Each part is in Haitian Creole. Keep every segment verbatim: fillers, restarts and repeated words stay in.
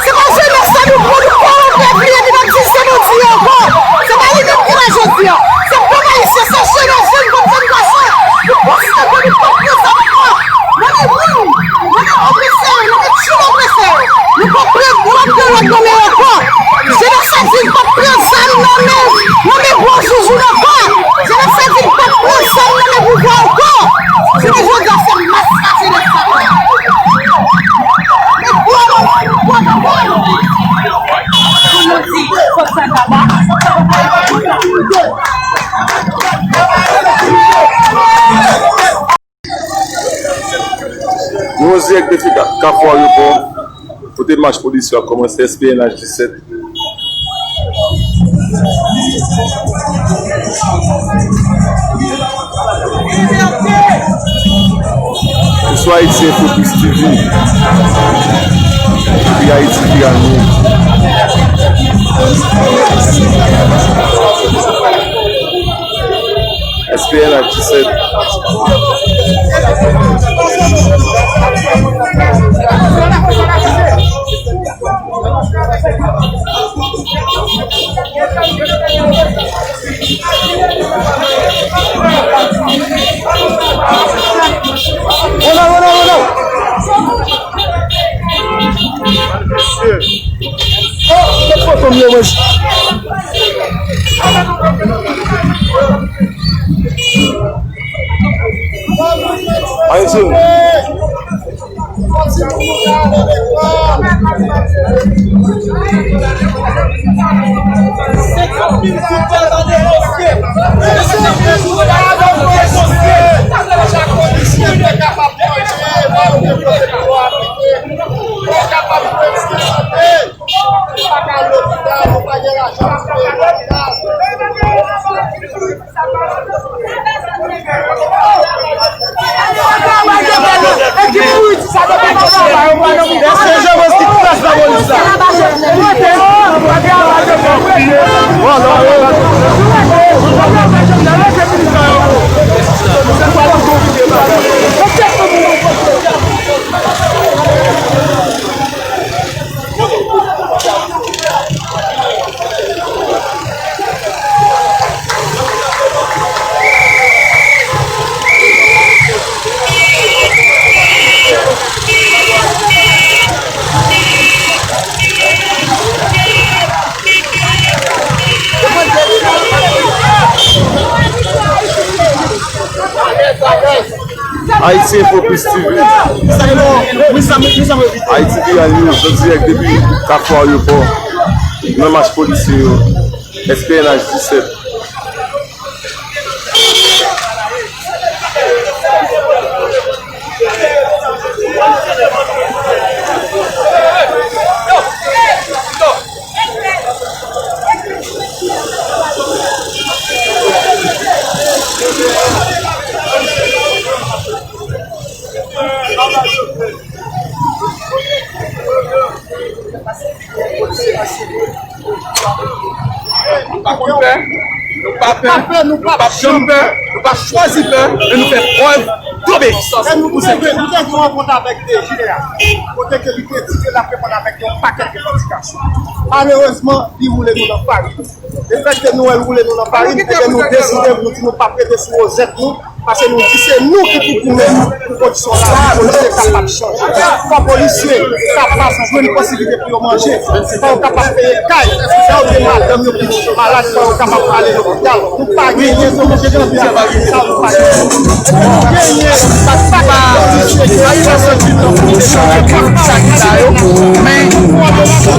Se pa jenès la nou pran, nou kòwonpi, epi n ap di se nou di ankò. Se pa li menm ki la jodi a. Se pèp ayisyen, se jenès, jèn fanm, jèn gason. Nou konsidere nou p ap pran zam ankò. Nou gen moun, nou gen opresè yo, nou gen timoun opresè yo. Nou p ap pran dwòg de lòt nan men yo ankò. Jenès la di l p ap pran zam nan men, nan men gwo joujoun ankò. Jenès la di l p ap pran zam nan men pouvwa ankò. Jounen jodi a, se mask jenès la. Nou an dirèk depi Ka-, Kafou Ayewopò, kote mach polisye a kòmanse, S P N H disèt. Sou Haïti Info Plus T V. Depi Ayiti, Guyane. S P N H disèt. Ayisyen. Haïti Info Plus T V. Haïti Viral News, an dirèk depi Kafou Ayewopò. Nan mach polisye yo. S P N H disèt. Nou pa konn pè, nou pa pè, nou p ap janm pè, nou pa chwazi pè, men nou fè prèv dobeyisans. E nou, nou te gen, nou te gen yon rankont avèk D G a, kote ke li te di ke l ap reponn avèk yon pakèt revandikasyon. Malerezman, li woule nou nan farin. Lefètke nou wè l woule nou nan farin, ebyen nou deside, nou di nou p ap rete sou wozèt nou, paske nou di se nou ki pou goumen pou kondisyon lavi polisye kapab chanje. Fò polisye kapab jwenn posiblite pou yo manje, fò yo kapab peye kay, lè yo gen madanm yo, pitit yo malad, fò yo kapab ale lopital. Nou pa genyen, nou pa genyen. Men,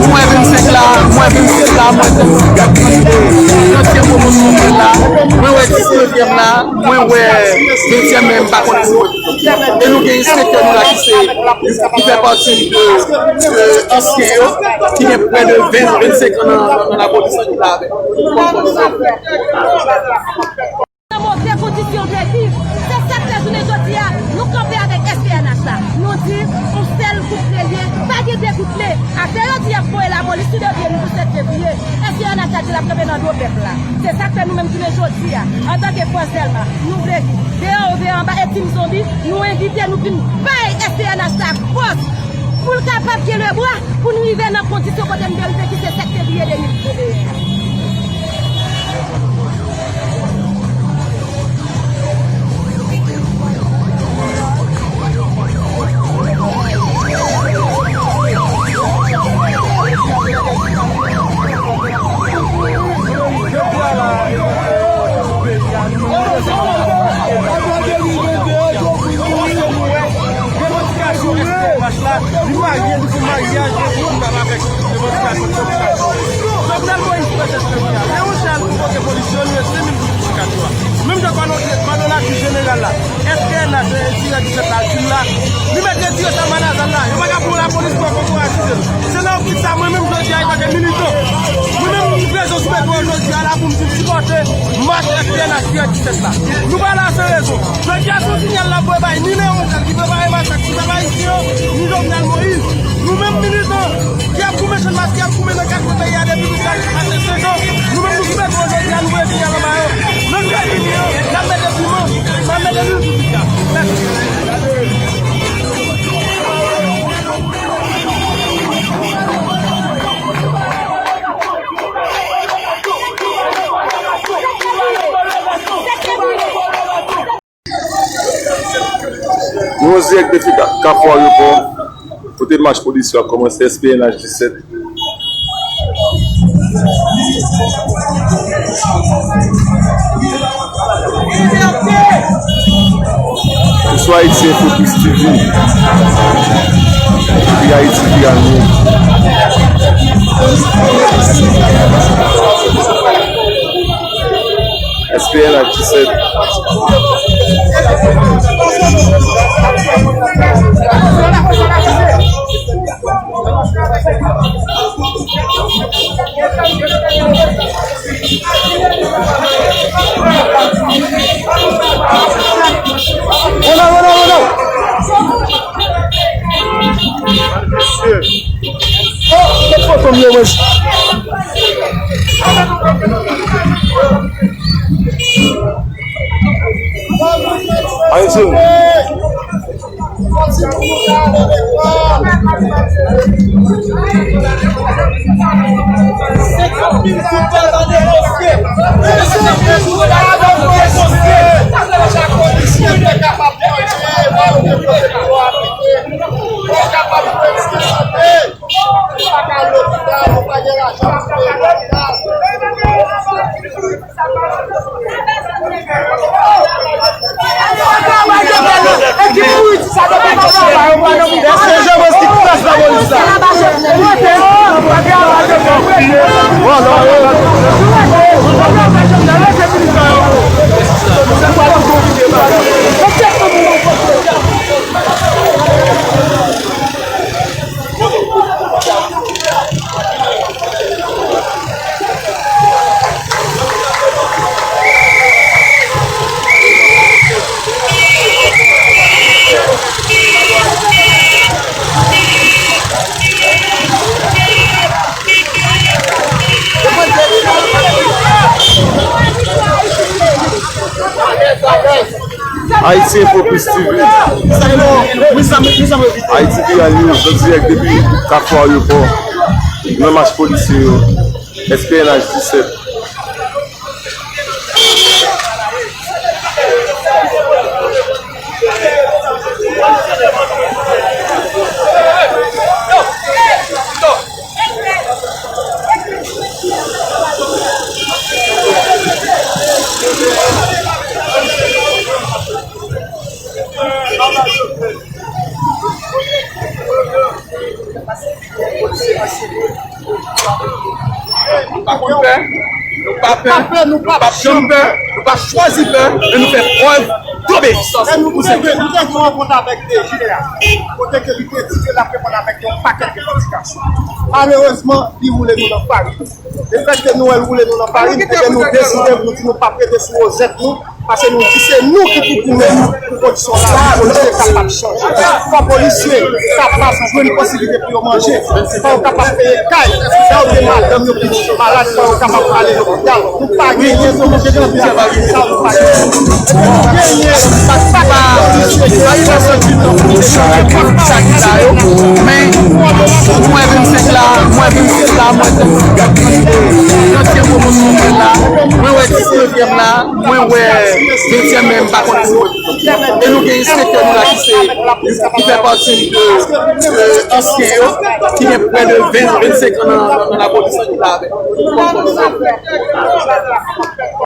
mwen vennsenk la, mwen vennsenk la, mwen te trantyèm pwomosyon mwen la, mwen wè disnevyèm la, mwen wè ventyèm, men m pa konnen si mwen. E nou gen enspektè nou la ki se, ki fè pati de, de ansyen yo, ki gen prè de ven, vennsenk an nan, nan, nan lapolis la ki la avè. Nan move kondisyon de viv. Se sa k fè jounen Polis tou debliye nou pou sèt fevriye. S P N H la di l ap kanpe nan do pèp la. Se sa k fè nou menm jounen jodi a, antanke fòs Dèlma, nou vle di deyò yo veye anba e Team Zonbi, nou envite nou vin bay S P N H la fòs pou l kapab kenbe bra pou n rive nan kondisyon kote n dwe rive ki se sèt fevriye de mil venteyen an. Revandikasyon S P N H la, li marye, li fè maryaj, li fè maryaj avèk revandikasyon. Jovenel Moïse pèsèt peyi a. Léon Charles pou kote polis yo, li rete menm jou jidikasyon an. Menm jan kòdonatè jeneral la, S P N H, direktè la, di l la, li mèt retire sa Malazan la. Yo pa ka pran lapolis pou ankouraje l. Se nan optik sa, mwen menm, jodi a, antanke militan, mwen menm, m prezan sou beton an jodi a la pou m vin sipòte mach S P N H ki fèt la. Nou pa la san rezon. Jodi a, se yon sinyal n ap voye bay ni Léon Charles ki prepare masak ti pèp ayisyen an, ni Jovenel Moïse. Nou menm militan ki ap goumen Channmas, ki ap goumen nan kat kwen peyi a depi plis pase senk an, nou menm nou sou beton an jodi a, nou voye sinyal lan ba yo. Nan kredi li an, n ap mete piman, n ap mete lwil sou fik la. Mèsi. Nou an dirèk depi Ka-, Kafou Ayewopò, kote mach polisye a kòmanse, S P N H disèt. Ou sou Haïti Info Plus T V. Depi Ayiti, Guyane. S P N H disèt. Vòlò, vòlò, vòlò. Mesye. Oh, mèt foto m yo, mwen. Ayisyen. Haïti Info Plus T V. Haïti P R News, an dirèk depi Kafou Ayewopò, nan mach polisye yo, S P N H disèt. Nou pa konn pè, nou pa pè, nou pa janm pè, nou pa chwazi pè, men nou fè prèv dobeyisans. E nou, nou te, nou te gen yon rankont avèk D G a, kote ke li te di ke l ap reponn avèk yon pakèt revandikasyon. Malerezman, li woule nou nan farin. Lefètke nou wè l woule nou nan farin, ebyen nou deside, nou di nou p ap rete sou wozèt nou. Paske nou di se nou ki pou goumen pou kondisyon lavi polisye kapab chanje. Fò polisye kapab jwenn posiblite pou yo manje. Fò yo kapab peye kay. Lè yo gen madanm yo, pitit yo malad, fò yo kapab ale lopital. Nou pa genyen, nou genyen sa, nou pa genyen. Nou genyen, pa, pa, pa, pa, men mwen vennsenk la, mwen vennsenk la, mwen te nan premye promosyon mwen la, mwen wè diznèvyèm la, mwen wè ventyèm, men m pa konnen si mwen. E nou gen enspektè nou la ki se, ki fè pati de, de ansyen yo, ki gen prè de ven, vennsenk an nan, nan, nan lapolis la ki la avè nou.